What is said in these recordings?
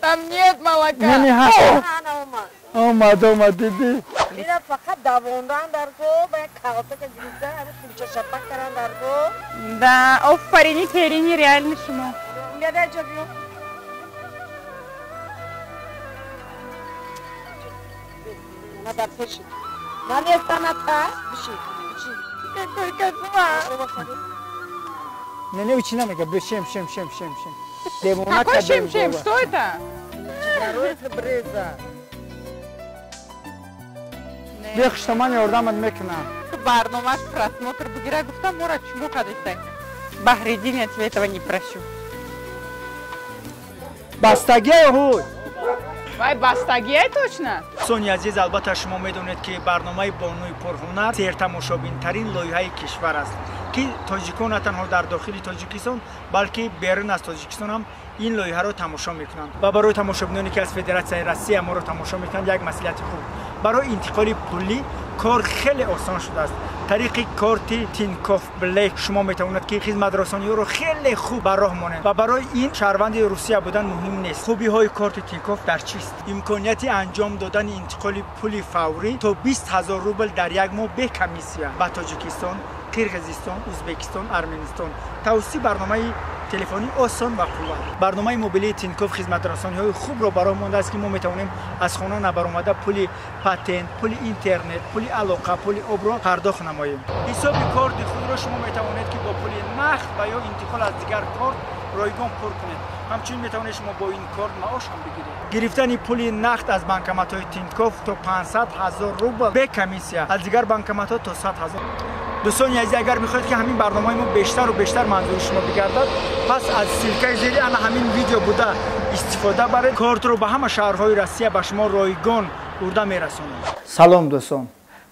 Там нет молока. Не, омад, омад, диди. Ина фақат давондан дар ко, ба як калтака гирифта, ҳамин кулча шапак кардан дар ко. Да, офарини терини реально шумо. Умеда ҷо биё. Ана дар пеши. Наместаната, биши, биши. Какой кошмар. Не, не, учи намега, шем, шем, шем, шем, шем. Какой шем, шем? Что это? Бех, что ман ёрдамат мекунам. Барномаш просмотр бугира гуфтам, мора чуму кадистай. Баҳриддин, я тебе этого не прощу. Бастагия ҳуй. Вай, бастагия точно? Сони азиз, албатта шумо медонед, ки барномаи бонуи пурҳунар сертамошобинтарин лоиҳаи кишвар аст, ки тоҷикон на танҳо дар дохили Тоҷикистон, балки берун аз Тоҷикистон ҳам ин лоиҳаро тамошо мекунанд. Ва барои тамошобиноне, ки аз Федератсияи Россия моро тамошо мекунанд, як маслиҳати хуб. Барои интиқоли пулӣ кор хеле осон шудааст. Тариқи корти Тинькофф Блэк шумо метавонед, ки хизматрасониҳоро хеле хуб ба роҳ монед ва барои ин шаҳрванди Русия будан муҳим нест. Хубиҳои корти Тинькофф дар чист? Имконияти анҷом додани интиқоли пули фаврӣ то 20 ҳазор рубл дар як моҳ бе комиссия ба Тоҷикистон, Қирғизистон, Узбекистон, Арменистон. Тавассути барномаи телефонӣ осон ва қувват. Барномаи мобилии Тинькофф хизматрасониҳои хубро барои мондааст, ки мо метавонем аз хона набаромада пули патент, пули интернет, пули алоқа, пули обро пардохт намоем. Ҳисоби корти худро шумо метавонед, ки бо пули нақд ва ё интиқол аз дигар корт ройгон пур кунед. Ҳамчунин метавонед шумо бо ин корт маош ҳам бигиред. Гирифтани пули нақд аз банкоматҳои Тинькофф то 500 ҳазор рубл бе комиссия, аз дигар банкоматҳо то 100 ҳазор. Дӯстони азиз, агар мехоҳед, ки ҳамин барномаи мо бештару бештар манзури шумо бигардад, пас аз ссылкаи зери ана ҳамин видео буда истифода баред. Кортро ба ҳама шаҳрҳои Россия ба шумо ройгон бурда мерасонад. Салом, дӯстон.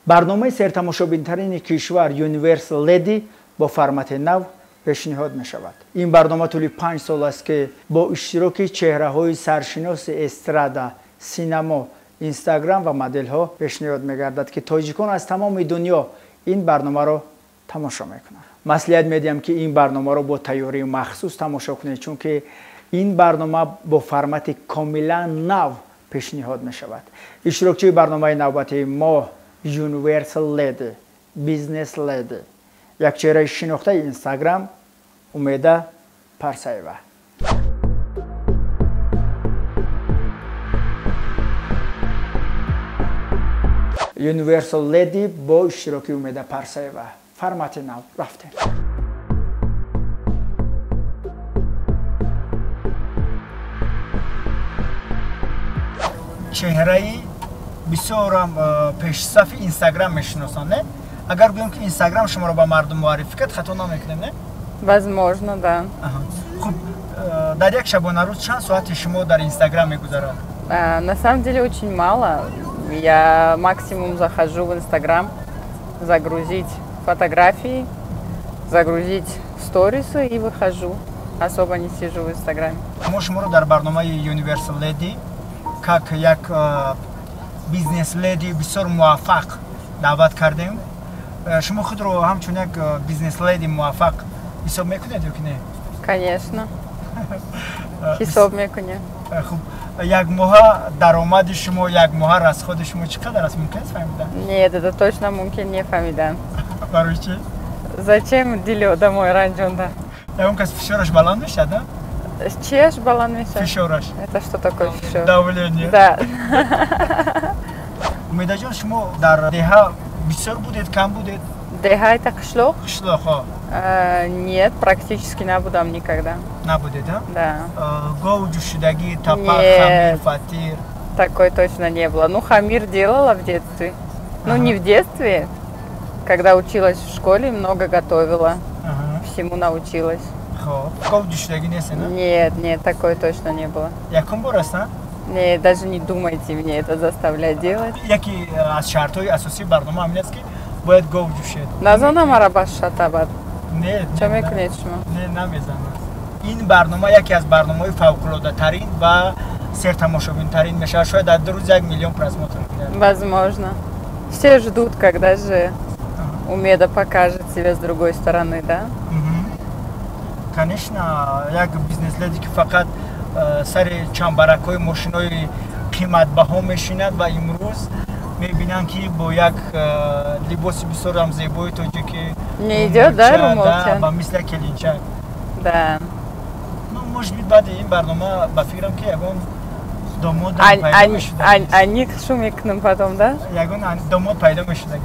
Барномаи сертамошобинтарини кишвар Universal Lady бо формати нав пешниҳод мешавад. Ин барнома тӯли 5 сол аст, ки бо иштироки чеҳраҳои саршиноси эстрада, синамо, Инстаграм ва моделҳо пешниҳод мегардад, ки тоҷикон аз тамоми дунё ин барномаро тамошо мекунанд. Маслиҳат медиҳам, ки ин барномаро бо тайёрии махсус тамошо кунед, чунки ин барнома бо формати комилан нав пешниҳод мешавад. Иштирокчии барномаи навбатии мо Universal Lady, Business Lady, як чеҳраи шинохтаи Инстаграм Умеда Парсаева. Universal Lady бо иштироки Умеда Парсаева. Формати нав, рафтем. Чеҳраи бисёрам пешсафи Инстаграм мешиносанд, не? Агар гӯем, ки Инстаграм шуморо ба мардум муаррифӣ кард, хато намекунем, не? Возможно, да. Хуб, дар як шабонарӯз чанд соати шумо дар Инстаграм мегузарад? На самом деле очень мало. Я максимум захожу в Инстаграм загрузить фотографии, загрузить сторисы и выхожу. Особо не сижу в Инстаграме. Мо шуморо дар барномаи Universal Lady как як бизнес-леди бисёр муваффақ даъват кардем. Шумо худро ҳамчун як бизнес-леди муваффақ ҳисоб мекунед ё ки не? Конечно. Ҳисоб мекунем. Хуб, як моҳа даромади шумо, як моҳа расходи шумо чӣ қадар аст, мумкин аст фаҳмидан? Нет, это точно мумкин не фаҳмидан. Барои чӣ? Зачем дили одамои ранҷонда? Ягон кас фишораш баланд мешавад, на? Чиаш баланд мешавад? Фишораш. Это что такое фишор? Давление. Да. Умедаҷон, шумо дар деҳа бисёр будед, кам будед? Деҳа это қишлоқ? Қишлоқ, ҳо. Нет, практически набудам никогда. Набудед, а? Да. Гов ҷӯшидагӣ, тапа, хамир, фатир? Такой точно не было. Ну, хамир делала в детстве. Ну, не в детстве. Когда училась в школе, много готовила. Всему научилась. Хоб. Гов ҷӯшидагӣ нест, на? Нет, нет, такой точно не было. Якум бор аст, на? Не, даже не думайте мне это заставлять делать. Яке аз шартҳои асосии барнома ҳамин аст, ки бояд гов ҷӯшед. Назона мара ба шатабад. Не, Чо мекунед шумо? Не, намезанам. Ин барнома яке аз барномаҳои фавқулодатарин ва сертамошобинтарин мешавад. Шояд дар 2 рӯз 1 миллион просмотр гирад. Возможно. Все ждут, когда же Умеда покажет себя с другой стороны, да? Конечно, як бизнес-леди, ки фақат Сари чамбаракҳои мошинои қиматбаҳо мешинад ва имрӯз мебинанд, ки бо як либоси бисёрам зебои тоҷикӣ Не идёт, да, румолча? Ба мисли як келинчак. Да. Ну, может быть, баъди ин барнома ба фикрам, ки ягон домод пайдо мешуда. Аниқ шу мекунам потом, да? Ягон домод пайдо мешуда.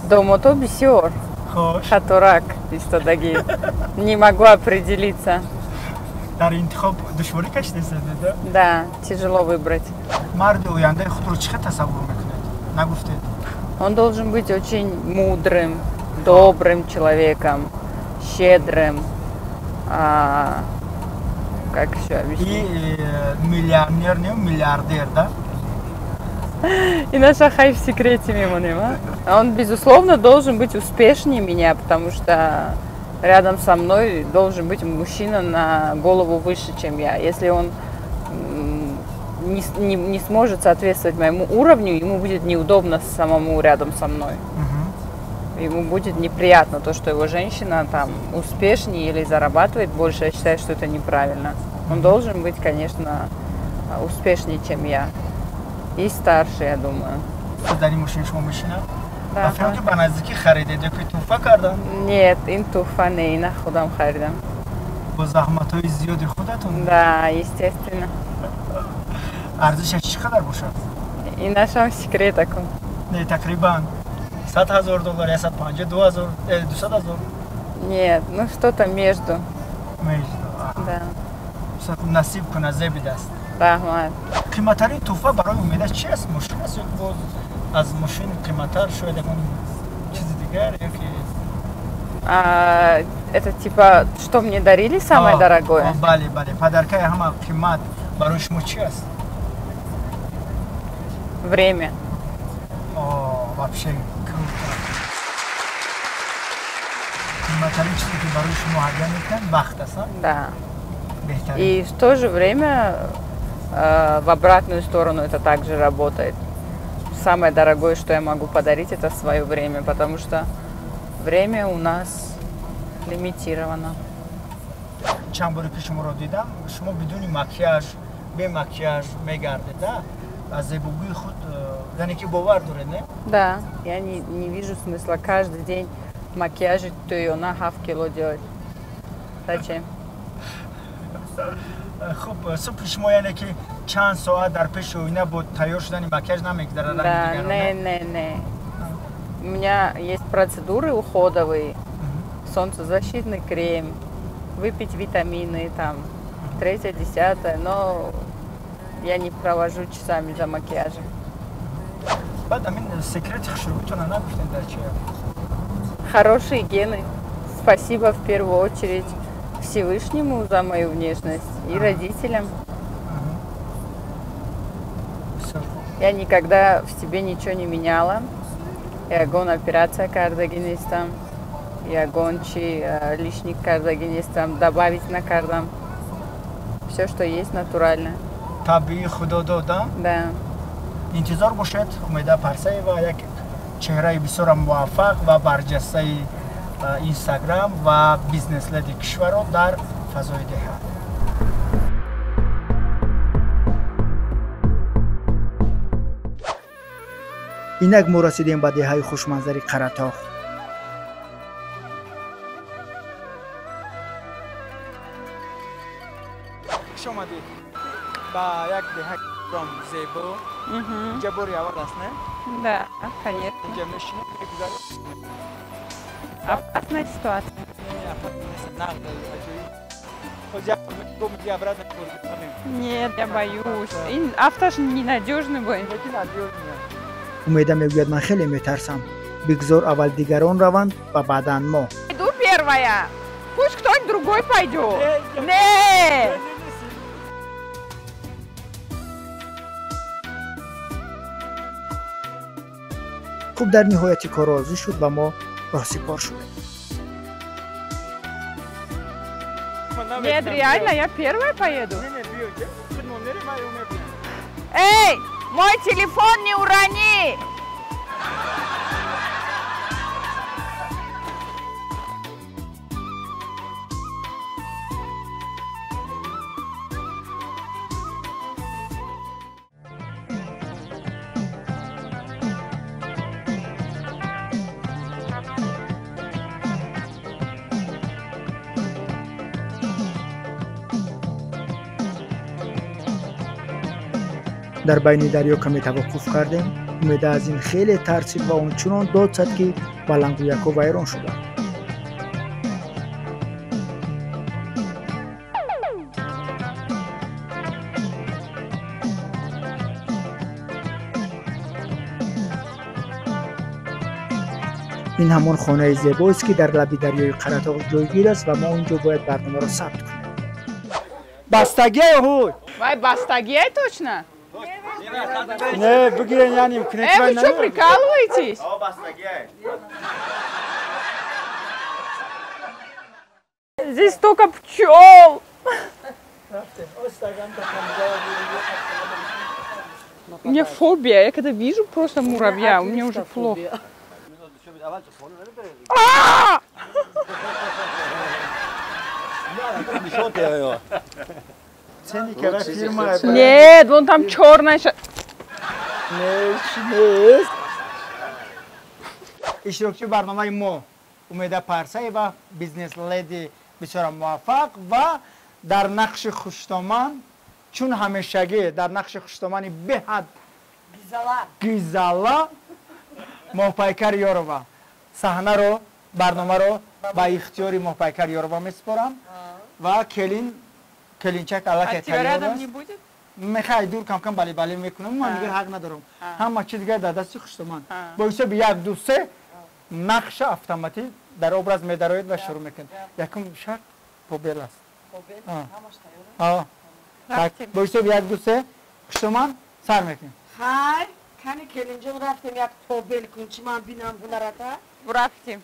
Домодо бисёр. Хош. Хаторак истодагӣ. Не могу определиться. Дар интихоб душворӣ кашидастед, да? Да, тяжело выбрать. Марди ояндаи худро чӣ хел тасаввур мекунед? Нагуфтед. Он должен быть очень мудрым, добрым человеком, щедрым. Как еще объяснить? И миллионер, не миллиардер, да? И наша хай в секрете мемонем, а? Он, безусловно, должен быть успешнее меня, потому что рядом со мной должен быть мужчина на голову выше, чем я. Если он не сможет соответствовать моему уровню, ему будет неудобно самому рядом со мной. Ему будет неприятно то, что его женщина там успешнее или зарабатывает больше. Я считаю, что это неправильно. Он должен быть, конечно, успешнее, чем я. И старше, я думаю. Дар ин мошини шумо мешинад? Да. Ба фикрам, ки ба наздикӣ харидед ё ки тӯҳфа карданд? Нет, ин туҳфа не, ина худам харидам. Бо заҳматҳои зиёди худатон? Да, естественно. Арзишаш чӣ қадар бошад? Инашам секрет акун. Не, тақрибан 100 000 доллар, 150, 2000, 200 000? Нет, ну что-то между. Между. Аҳа. Да. Бисёр хуб, насиб кунад, зеби даст. Раҳмат. Қиматтарин тӯҳфа барои Умеда чи аст? Мошин аст ё боз аз мошин қиматтар, шояд ягон чизи дигар ё ки? А, это типа, что мне дарили самое дорогое? Бале, бале, подаркаи ҳама қимат барои шумо чи аст? Время. О, вообще круто! Қиматтарин чизе, ки барои шумо ҳадя мекунанд, вақт аст, а? Да. Беҳтарин. И в то же время в обратную сторону это также работает. Самое дорогое, что я могу подарить, это свое время, потому что время у нас лимитировано. Чанд боре ки шуморо дидам, шумо бидуни макияж, бе макияж мегардед, а аз зебогии худ яъне ки бовар доред, не? Да, я не вижу смысла каждый день макияжить, то ее на 7 кило делать. Зачем? Хуб, субҳи шумо яъне ки чанд соат дар пеши оина бо тайёр шудани макияж намегзарад? Да, не, не, не. У меня есть процедуры уходовые, солнцезащитный крем, выпить витамины, там, третье, десятое, но я не провожу часами за макияжем. Баъд ҳамин секрети хушрӯитона нагуфтем, дар чи? Хорошие гены. Спасибо в первую очередь Всевышнему за мою внешность и родителям. Бисёр хуб. Я никогда в себе ничего не меняла. Ягон операция кардаги нестам, ягон чи лишний кардаги нестам, добавить накардам. Все, что есть, натурально. Табиӣ, худо дода. Да. Интизор бошед, Умеда Парсаева, як чеҳраи бисёрам муваффақ ва барҷастаи Инстаграм ва бизнес-леди кишварро дар фазои деҳа. Инак мо расидем ба деҳаи хушманзари Қаратоғ. Хуш омадед ба як деҳаи зебо. Инҷа бори аввал аст, не? Да, конечно. Инҷа мешинем, мегузарем. Опасная ситуация. Не, опасно нест, нағз, аҷоиб. Ҳозир як меги обратно мегузарем. Нет, я боюсь. Ин авто ж ненадежный был. Лекин надёжный. Умеда мегӯяд: ман хеле метарсам, бигзор аввал дигарон раванд ва баъдан мо. Иду первая. Пусть кто-нибудь другой пойдет. Не! Хуб, дар ниҳояти кор розӣ шуд ва мо роҳсипор шудем. Нет, реально, я первая поеду. Эй, мой телефон не урони! Дар байни дарё каме таваққуф кардем. Умеда аз ин хеле тарсид ва ончунон дод зад, ки баландгӯякҳо вайрон шуданд. Ин ҳамон хонаи зебоест, ки дар лаби дарёи Қаратоғ ҷойгир аст ва мо он ҷо бояд барномаро сабт кунем. Бастагия ҳуй! Вай, бастагия точно? Не, бигирен, яъне кунед. Э, вы что, прикалываетесь? Здесь столько пчел! У меня фобия, я когда вижу просто муравья, у меня уже плохо. Нет, вон там черная. Иштирокчии барномаи мо Умеда Парсаева, бизнес-леди бисёр муваффақ ва дар нақши хуштоман, чун ҳамешагӣ дар нақши хуштомани беҳад гизала Моҳпайкар Ёрова. Саҳнаро, барномаро ба ихтиёри Моҳпайкар Ёрова месупорам ва келинчак аллакай тайёр аст. Мехай дур кам-кам бале-бале мекунам, ман дигар ҳақ надорам. Ҳама чи дигар дар дасти хуштоман. Бо ҳисоби 1, 2, 3 нақша автоматӣ дар образ медароед ва шурӯъ мекунед. Якум шарт побел аст. Бо ҳисоби 1, 2, 3 хуштоман сар мекунем. Хай, кани келинҷон, рафтем як побел кун, чи ман бинам ҳунарата. Рафтем.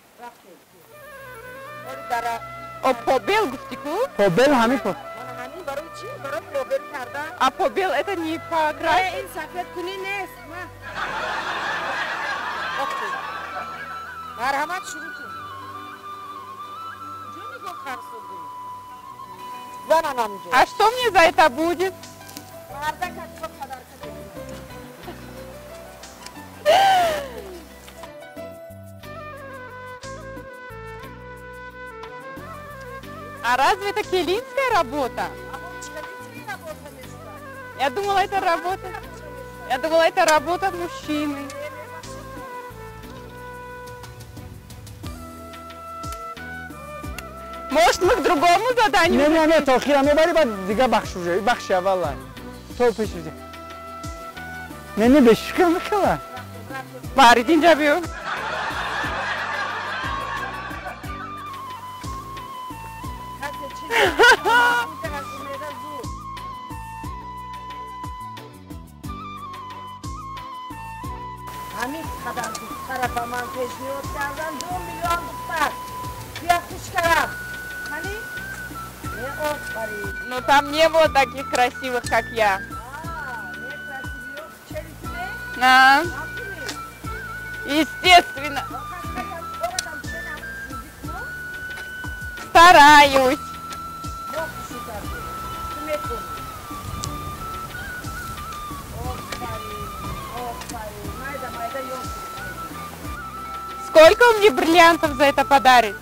О, побел гуфти ку? Побел ҳамин по. Ҳамин барои чи? Барои побел кардан. А побел это не покрасить? Ин сафед кунӣ нест. Марҳамат, шурӯъ кун. Ҷо нигоҳ карсудӣ? Занам ҳаминҷо. А что мне за это будет? Мардак аз падарка. А разве это келинская работа? Я думала, это работа. Я думала, это работа мужчины. Может, мы к другому заданию? Не, не, не, то охира мебари, баъд дига бахш уже, бахши аввала. То пеш уже. Не, не, бешика мехела. Барид инҷа биё. Ҳамин қадар духтара ба ман пешниҳод кардан, 2 миллион духтар. Бия хуш карам. Ҳани? Не, офарин. Но там не было таких красивых, как я. Не красивых, челюсти? А. Естественно. Стараюсь. Сколько он мне бриллиантов за это подарит?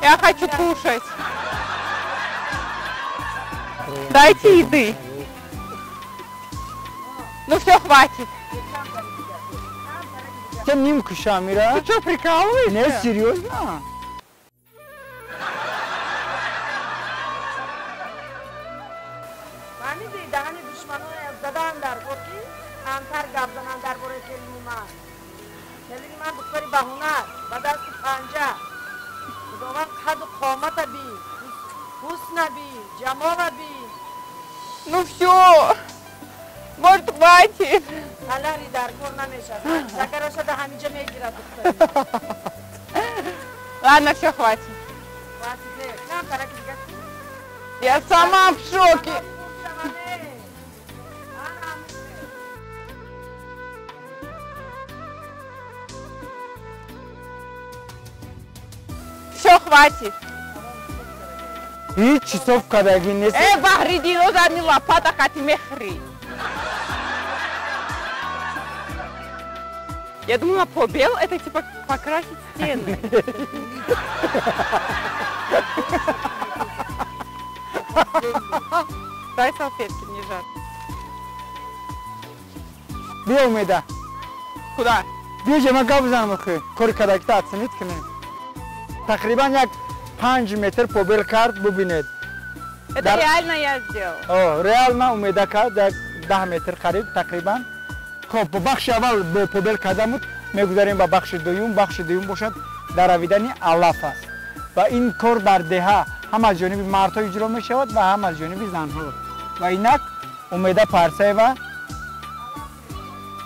Я хочу кушать. Дайте еды. Ну все, хватит. Ты что, прикалываешься? Нет, серьезно? Ну все, может, хватит. Ладно, все, хватит. Я сама в шоке. Все, хватит. И часов кадаги не... Бахридин, озами лопата хати мехри. Я думала, побел это типа покрасить стены. Дай салфетки, мне жарко. Биё, Умеда. Куда? Биё, ҷа ман гап бизанам охи. Кори кадакита оценить кунем. Тақрибан як 5 метр побел кард, бубинед. Это реально я сделала. О, реально Умеда кард, як 10 метр қариб тақрибан. Хоб, бахши аввал бо побел кардан буд, мегузарем ба бахши дуюм. Бахши дуюм бошад даравидани алаф аст. Ва ин кор дар деҳа ҳам аз ҷониби мардҳо иҷро мешавад ва ҳам аз ҷониби занҳо. Ва инак Умеда Парсаева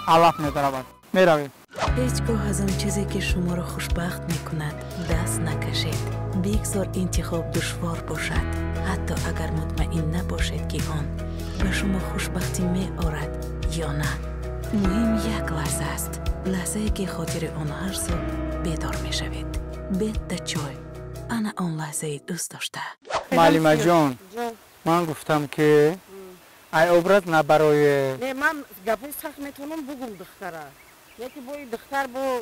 алаф медаравад. Меравем. Ҳеҷ гоҳ аз он чизе, ки шуморо хушбахт мекунад, даст накашед. Бигзор интихоб душвор бошад, ҳатто агар мутмаин набошед, ки он ба шумо хушбахтӣ меорад ё на. Муҳим як лаҳза аст, лаҳзае, ки хотири он ҳар субҳ бедор мешавед. Бетта чой, ана он лаҳзаи дӯст дошта. Маълимаҷон, ман гуфтам, ки ай образ набароед. Не, ман гапои сахт метавонам бугум духтара. Яке бо ин духтар бо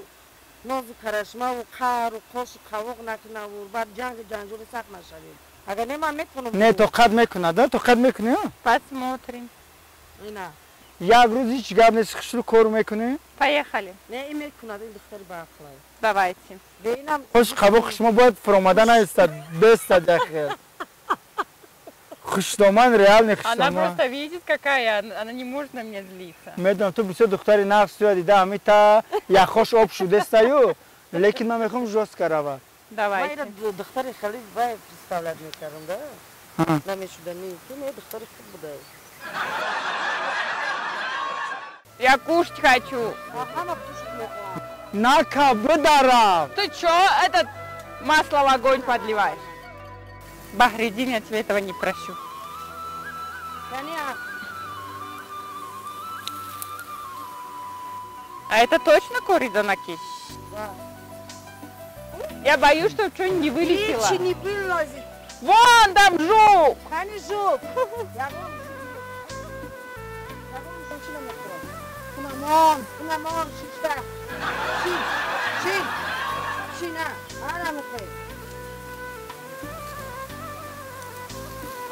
нозу карашмаву қаҳру қошу қавоқ накунаву баъд ҷангу ҷанҷоли сахт нашавем. Агар не, ман метавонам. Не, тоқат мекунад, тоқат мекунӣ? Посмотрим. Ина. Як рӯз ҳеҷ гап нест, хушрӯ кор мекунӣ? Поехали. Не, ин мекунад, ин духтари баақлай. Давайте. Хош қабоқи шумо бояд фуромада наистад, бестад яхел. Хушдоман, реальный хушдоман. Она просто видит, какая, она не может на меня злиться. Медонам, ту бисёр духтари нағз туя дида, ҳамита яхош об шудестаю, лекин ман мехоҳам жёстко равад. Давайте. Ман духтари хеле вай представлять мекардам, да? Намешудани, ту не духтари хуб будай. Я кушать хочу. Ҳама кушать мехоҳам. Нака, бидарав. Ты чё, этот масло в огонь подливаешь? Бахридин, я тебе этого не прощу. А это точно курица-наки? Да. Я боюсь, что что-нибудь не вылетело. Ничего не вылазит. Вон там жук! Кани жук!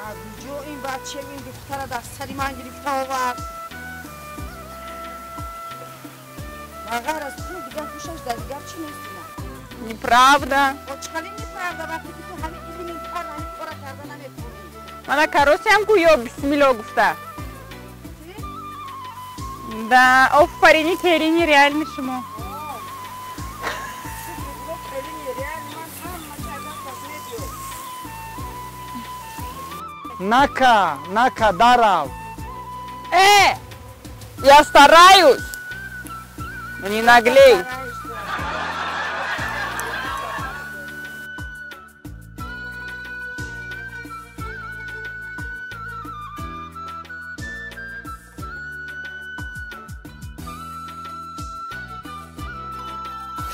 Аз куҷо ин бача ин духтара дар сари ман гирифта овард? Ба ғайр аз пул дигар ҳушаш дар дигар чӣ нест ина? Неправда. Чӣ неправда, вақте ки ту ҳамин элементар ҳамин кора карда наметавонӣ? Мана каросиам ку ё бисмилло гуфта. Да, офарини келини реальный шумо. Нака, нака, дарав. Я стараюсь. Но не наглей.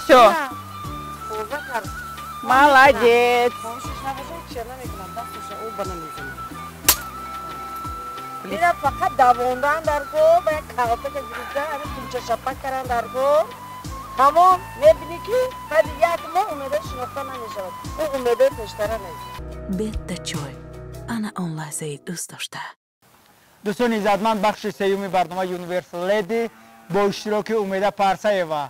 Все. Молодец. Ина фақат давондан дар кор, ба як калтака гирифта, ҳамин кунча шапак кардан дар кор. Тамом, мебинӣ, ки баъди як моҳ Умеда шинохта намешавад. Ӯ Умедаи пештара нест. Бетта чой, ана он лаҳзаи дӯст дошта. Дӯстони иззатманд, бахши сеюми барномаи Universal Lady бо иштироки Умеда Парсаева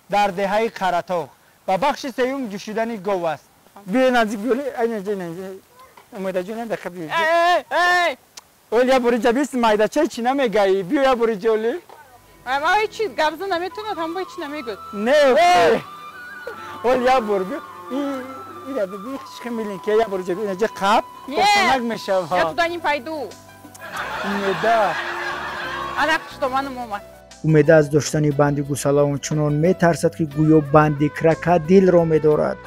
дар деҳаи Қаратоғ ва бахши сеюм ҷӯшидани гов аст. Биё наздик, биё, Умедаҷон, як дақиқа биё. Оли, я бори ҷабист майдачаи чӣ намегаӣ? Биё я бори ҷоли. Ма ҳеҷ гап зада наметавонад, ҳам ҳеҷ намегӯяд. Не, оли, я бор биё. Ира биби, хишки милинки, я бори ҷаби, инаҷа қап, осонак мешава. Я туда не пойду. Умеда. Ана хуштоманам омад. Умеда аз доштани банди гусала ончунон метарсад, ки гӯё банди крокодилро медорад.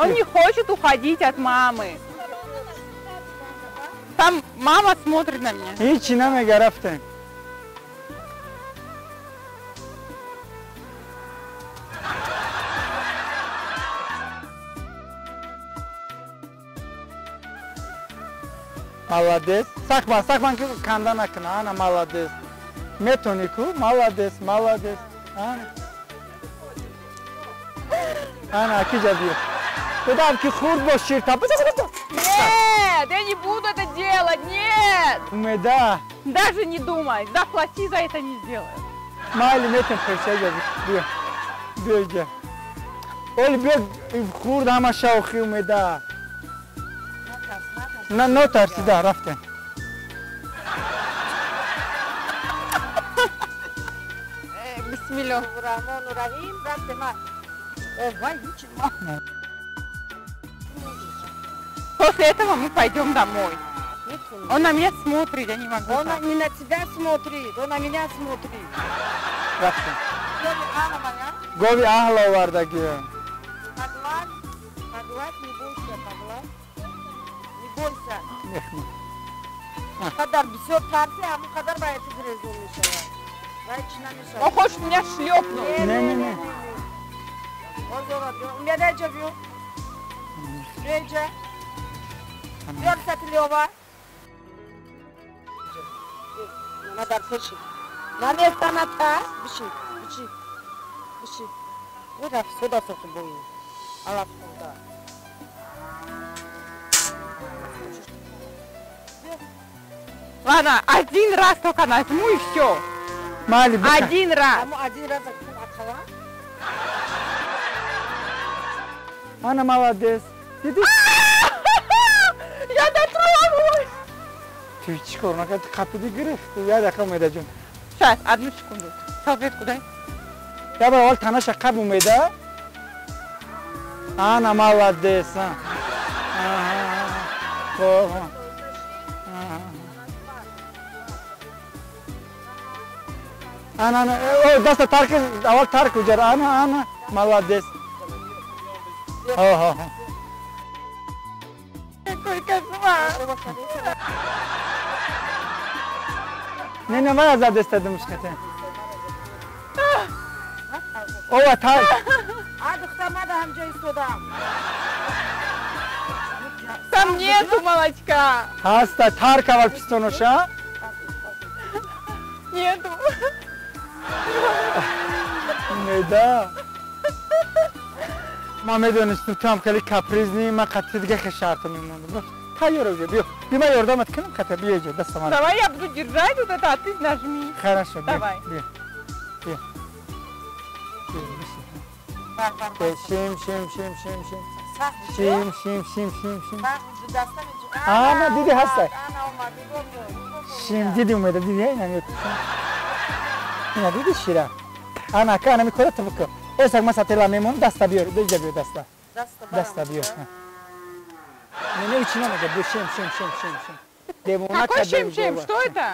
Он не хочет уходить от мамы. Там мама смотрит на меня. Ҳеҷ намега, рафтем. Молодец. Сахт бан, сахт бан, ки канда накуна. Ана, молодец. Метони ку? Молодец, молодец. Ана. Ана, ки ҷа биё. Додам, ки хурд бош ширта. Нет, я не буду это делать. делать, нет! Умеда! Даже не думай, заплати за это, не сделаю. Майли метем пешега, биё, биё иҷа. Оли биё хурд ҳама шавқи Умеда. На, нотарсида, рафтем. Бисмиллоҳ раҳмону раҳим, рафтем. Вай, ҳеч. После этого мы пойдем домой. Он на меня смотрит, я не могу. Он не на тебя смотрит, он на меня смотрит. Рафтем. Гови аҳл овардаги. Погладь, погладь, не бойся, погладь. Не бойся. Қадар бисёр тарси, ҳамон қадар бояд гирезон мешавад. Вай чӣ намешавад. Он хочет меня шлепнуть. Не, не, не. Умеда иҷа биё. Биё иҷа. Биё сатилёва. На дар пеши. Наместана та. Биши, биши. Биши. Рафт сода сохи бои. Алаф хурда. Ладно, один раз только нажму и все. Майли, один раз. Один раз. Она молодец. Я дотронулась. Ты чё, на как капиди гирифт? Я дақиқа Умеда ҷон. Сейчас, одну секунду. Салфетку дай. Я бор аввал танаша қаб Умеда. Ана молодец. Хоб. Ана, ана, о, даста тарк, аввал тарк уҷар. Ана, ана, молодец. Хо, хо, хо. Какой кошмар. Не, не, вай азад истадимш кате. Ова тарк. А духтар мада ҳамҷо истодам. Там нету молочка. Ҳаста, тарк аввал пистоноша. Нету. Умеда. Ман медонистам ту ҳам хеле капризни, ман қатъи дига хел шарто мемондам. Тайёр уже, биё. Биё ман ёрдамат кунам қатъи, биё иҷо, даста ман. Давай я буду держать вот это, а ты нажми. Хорошо, биё. Давай. Биё. Биё. Биё, шим, шим, шим, шим, шим. Шим, шим, шим, шим, шим. Ана, диди ҳаста. Шим, диди Умеда, диди, ина миёд. Ина диди шира. Ана, ка, ана микора ту бикун. Эсак ман сатела мемонам, даста биёр, иҷа биё даста. Даста биёр. Не, не, ичи намега, биё шим, шим, шим, шим, шим. Девона Какой шим, шим? Что это?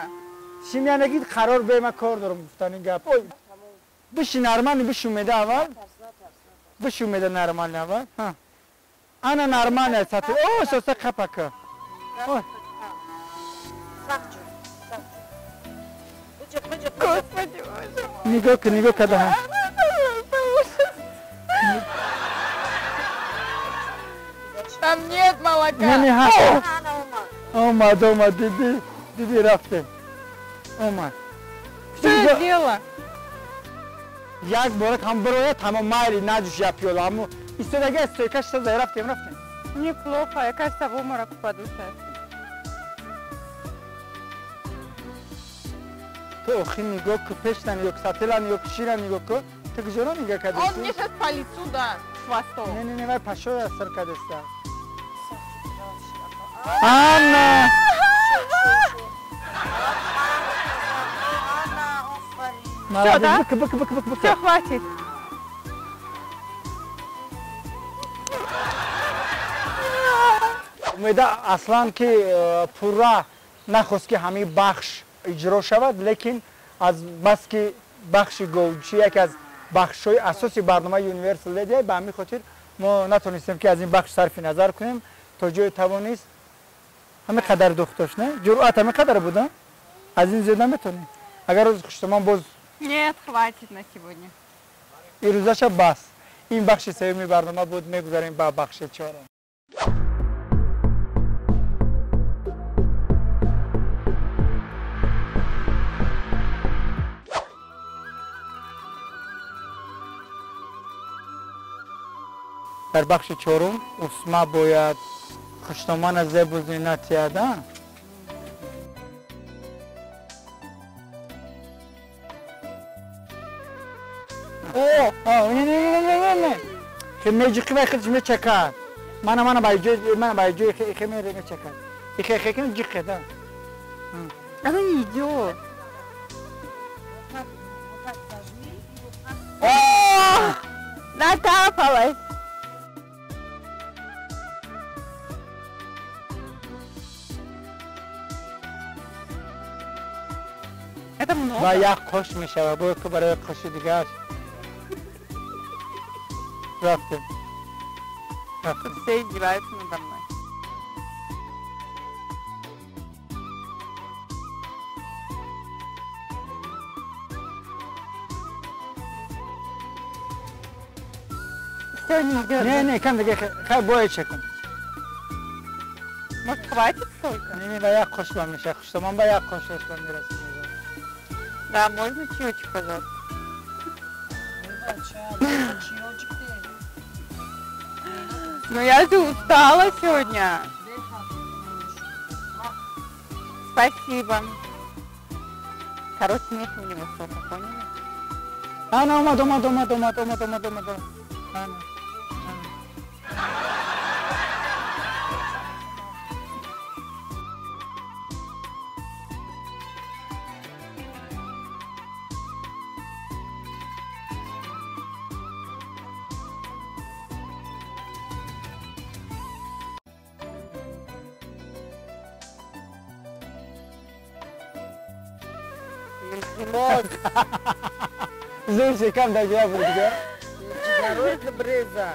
Шим яъне ки қарор бе ман кор дорам гуфтани гап. Ой. Биши нормально, биши Умеда аввал. Биши Умеда нормально аввал. Ҳа. Ана нормально сати. О, соса қапака. Ой. Господи, боже мой. Нигоҳ кун, нигоҳ када. Там нет молока. Не, не, ҳаст. Омад, омад, диди, диди рафтем. Омад. Что я сделала? Як бора ҳам бирояд, ҳама майли наҷӯш як пиёла, аммо истодага стойкаш сазай рафтем, рафтем. Мне плохо, я, кажется, в обморок упаду сейчас. Ту охи нигоҳ ку, пешта нигоҳ ку, сатела нигоҳ ку, шира нигоҳ ку. Ту куҷоро нигоҳ кардӣ? Он мне сейчас по лицу даст хвостом. Не, не, не, вай пашоя сир кардеста. Анна! Всё, да? Бык, бык, бык, бык, бык. Всё, хватит. Умеда аслан ки пурра нахост ки ҳамин бахш иҷро шавад, лекин аз баски бахши говчӣ яке аз бахшҳои асоси барномаи Universal Lady, ба ҳамин хотир мо натонистем ки аз ин бахш сарфи назар кунем. То ҷое тавонист ҳамин қадар духт дошт, не? Ҷуръат ҳамин қадар буда? Аз ин зиёд наметонӣ? Агар рӯзи хуштамон боз Нет, хватит на сегодня. Ирӯзаша бас. Ин бахши сеюми барнома буд, мегузарем ба бахши чорум. Дар бахши чорум Усма бояд хуштомана зебу зинат тияда. О, не не не не не. Хе меҷиқи вай худш мечакад. Мана ба ҷои мана ба ҷои хе мечакад. Хе хе кун ҷиқе да. Она не идет. О! Накапалась. Это много. Ва як қош мешава, бо ки барои қоши дигар. Рафтем. Рафтем. Все издеваются надо мной. Все не идет. Не, не, кам дига хай бояд чекун. Может, хватит столько? Не, не, ба як қош ба меша. Хуштомон ба як қош ба мерасем. Да, можно чаечек, пожалуйста? Ну я же устала сегодня. Спасибо. Короче, нет у него сока, поняли? Ана, омад, омад, омад, омад, омад, омад, омад. Ана. Зӯр кам дагия буд дига. Ҷигарои бреза.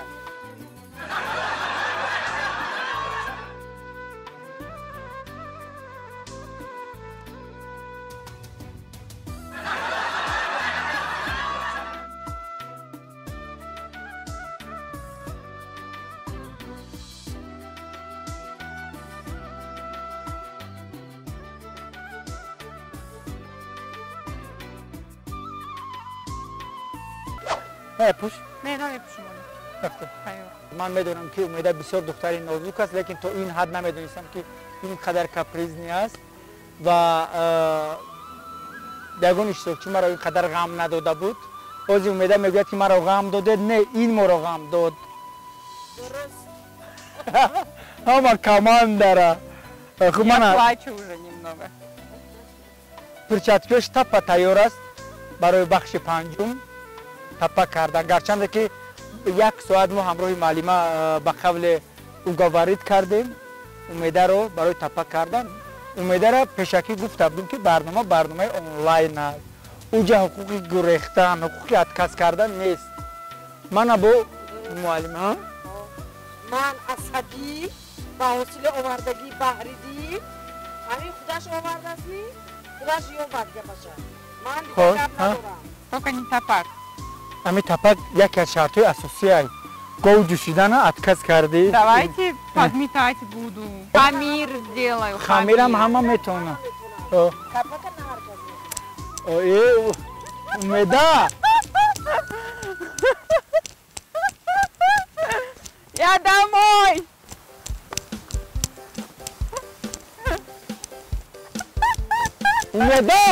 Пӯш? Не, намепӯшам. Ман медонам ки Умеда бисёр духтари нозук аст, лекин то ин ҳад намедонистам ки ин қадар капризный аст ва ягон иштирокчӣ маро ин қадар ғам надода буд. Ози Умеда мегӯяд ки маро ғам додед, не, ин моро ғам дод. Ҳама командара. Я плачу уже немного. Перчаткаш тапа тайёр аст барои бахши панҷум. Тапа кардан. Гарчанде ки як соат мо ҳамроҳи муаллима ба қавле уговорид кардем Умедаро барои тапа кардан. Умедаро пешакӣ гуфта будем ки барнома барномаи онлайн аст. Уҷа ҳуқуқи гурехтан, ҳуқуқи отказ кардан нест. Мана бо муаллима. Ман асабӣ ба ҳосили овардагӣ баҳридӣ ҳамин худаш овардастми, худаш ёбад гапаша. Ман дигар гап надорам. Только не тапак. Ами тапак яке аз шартҳои асосӣ аст. Гов ҷӯшидана отказ кардӣ. Давайте подметать буду. Хамир сделаю. Хамирам ҳама метавонад. Тапака на ҳар кас. Умеда! Я домой! Умеда!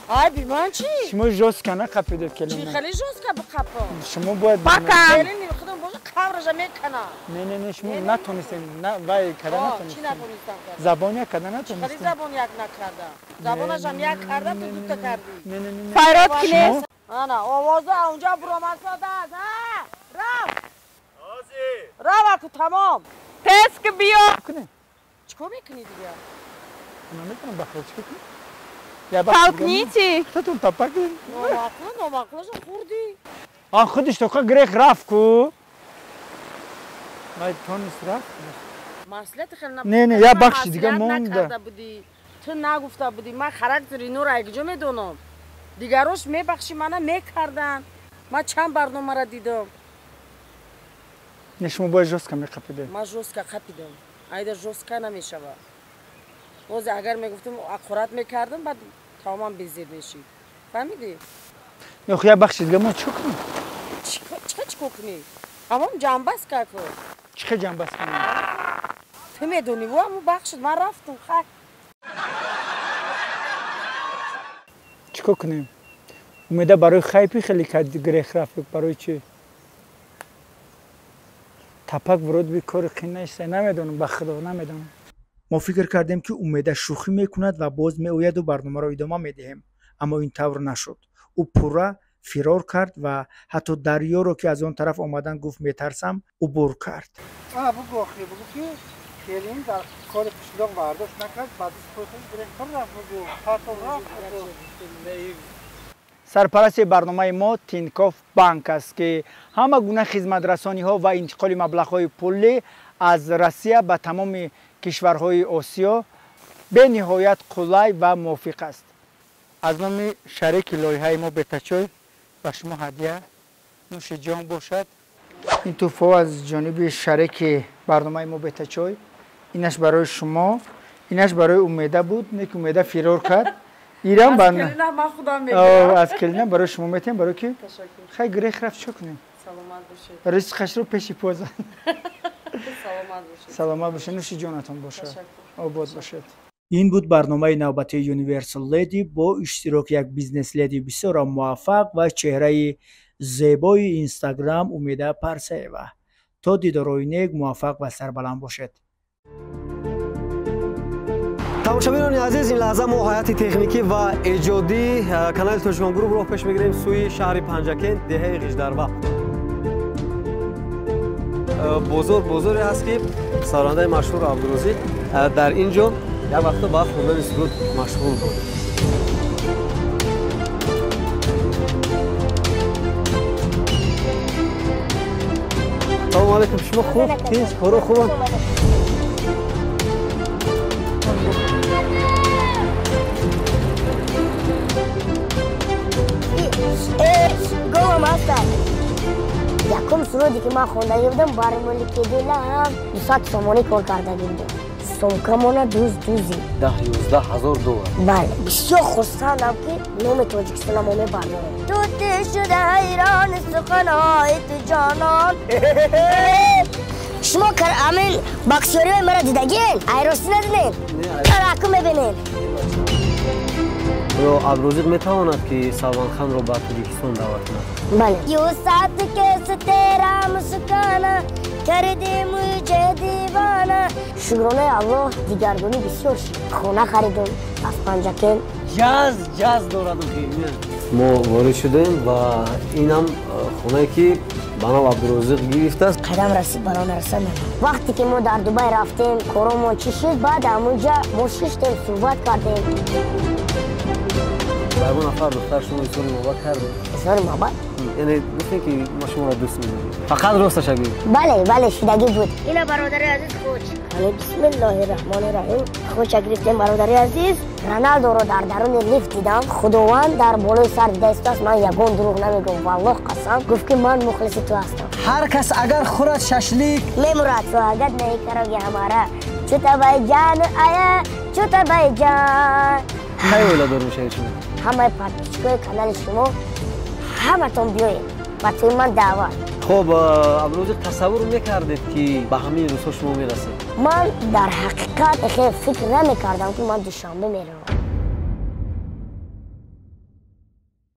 Ай, би ман чӣ? Шумо жёстко нақапидед келина. Чӣ хеле жёстко бақапо? Шумо бояд Пока. Келини худам боже қабраша мекана. Не, не, не, шумо натонистед, вай када натонистед. Чӣ натонистам карда? Забон як када натонистед. Хеле забон як накарда. Забонашам як карда, ту дута кардӣ. Не, не, не. Файрод кинес. Ана, овоза онҷа буромадсодааст. А, рав. Ҳозир. Рав аку тамом. Тез ки биё. Чӣ кор мекунӣ дигар? Наметавонам бахел чӣ кунам? Толкните. Кто тут тапак? Номақлу, номақлаша хурдӣ. А худиш тоқа грех рафт ку. Вай тонис рафт. Маслиҳати хеле Не, не, я бахши дига монда. Ту нагуфта будӣ, ман характери инора якҷо медонам. Дигарош мебахши мана мекарданд. Ман чанд барномаро дидам. Не, шумо бояд жёстко меқапидед. Ман жёстко қапидам. Айда жёстко намешавад. Боз агар мегуфтам аққурат мекардам, баъд тамоман безеб мешид. Фаҳмидӣ? Ох, я бахши дига мо чӣ кунем? Чӣ чӣ кунӣ? Ҳамон ҷамбаст каку. Чӣ ҷамбаст кунем? Ту медонӣ, во ҳамон бахшид, ман рафтам, хай. Чикор кунем? Умеда барои хайпи хеле грех рафт, барои чи? Тапак вроде бы кори қин нест, намедонам, ба худо намедонам. Мо фикр кардем, ки Умеда шӯхӣ мекунад ва боз меояду барномаро идома медиҳем, аммо ин тавр нашуд. Ӯ пурра фирор кард ва ҳатто дарёро, ки аз он тараф омадан гуфт метарсам, убур кард. Бугу охи, бугу ки келин дар кори қишлоқ бардошт накард, баъд директор рафт, бугу патон рафт. Сарпарасти барномаи мо Тинькофф банк аст, ки ҳама гуна хизматрасониҳо ва интиқоли маблағҳои пулӣ аз Россия ба тамоми кишварҳои Осиё бениҳоят қулай ва мувофиқ аст. Аз номи шарики лоиҳаи мо Бетачой ба шумо ҳадя, нӯши ҷон бошад. Ин тӯҳфаҳо аз ҷониби шарики барномаи мо Бетачой, инаш барои шумо, инаш барои Умеда буд, не ки Умеда фирор кард. Ирам аз келина барои шумо метем, барои ки хай грех рафт, чо кунем? Ризқашро пеши позан. Саломат бошед, нӯши ҷонатон бошад, обод бошед. Ин буд барномаи навбатии Universal Lady бо иштироки як бизнес-леди бисёр муваффақ ва чеҳраи зебои Инстаграм Умеда Парсаева. То дидорҳои нек, муваффақ ва сарбаланд бошед. Тамошобинони азиз, ин лаҳза мо ҳайати техникӣ ва эҷодии канали Тоҷикон Груп роҳ пеш мегирем сӯи шаҳри Панҷакент, деҳаи Ғиждарва. Бозор бозоре ҳаст, ки сарояндаи машҳур Абдурозиқ дар ин ҷо як вақто ба хондани суруд машғул буд. Салому алайкум, шумо хуб? Тинч, коро хубам? Якум суруде ки ман хондагӣ будам, бар мулки дилам 200 сомонӣ кор кардагӣ будам. Сумкамона дуз дузи. 10-11 ҳазор доллар. Бале, бисёр хурсандам, ки номи Тоҷикистона мо мебардорем. Тути шуда ҳайрон суханҳои ту ҷонон. Шумо амин боксёриҳои маро дидагин? Айросӣ надидем? Аку мебинем. Оё Абдурозиқ метавонад, ки Салманханро ба Тоҷикистон даъват кунад? Бале. Ю сат кес тера мускана карди муҷе дивана. Шукронаи Аллоҳ, дигаргунӣ бисёр шуд. Хона харидум аз Панҷакент. Ҷаз дорад. Мо ворид шудем ва инам хонае, ки ба нав Абдурозиқ гирифтааст. Қадам расид, бало нарасад. Вақте ки мо дар Дубай рафтем, коромон чӣ шуд, баъд ҳамунҷа мо шиштем, суҳбат кардем. Ба ягон нафар духтар шумо изҳори муҳаббат кардед? Изҳори муҳаббат? Яъне гуфтем, ки ма шуморо дӯст медорем. Фақат росташа гӯед. Бале, бале, шудагӣ буд. Ина бародари азиз, хуч. Бисмиллоҳи раҳмони раҳим. Хуча гирифтем, бародари азиз. Роналдоро дар даруни лифт дидам. Худованд дар болои сар дида истааст, ман ягон дурӯғ намегӯям. Валлоҳ қасам, гуфт, ки ман мухлиси ту ҳастам. Ҳар кас агар хӯрад шашлик мемурад. Суҳагат наикароги ҳамара. Чута байҷан ая, чута байҷан. Кай оиладор мешавед шумо? Ҳамаи подписчикои канали шумо, ҳаматон биёед, ба тӯи ман даъват. Хуб, Абдурозиқ, тасаввур мекардед, ки ба ҳамин рӯзҳо шумо мерасед? Ман дар ҳақиқат хеле фикр намекардам, ки ман Душанбе меравам.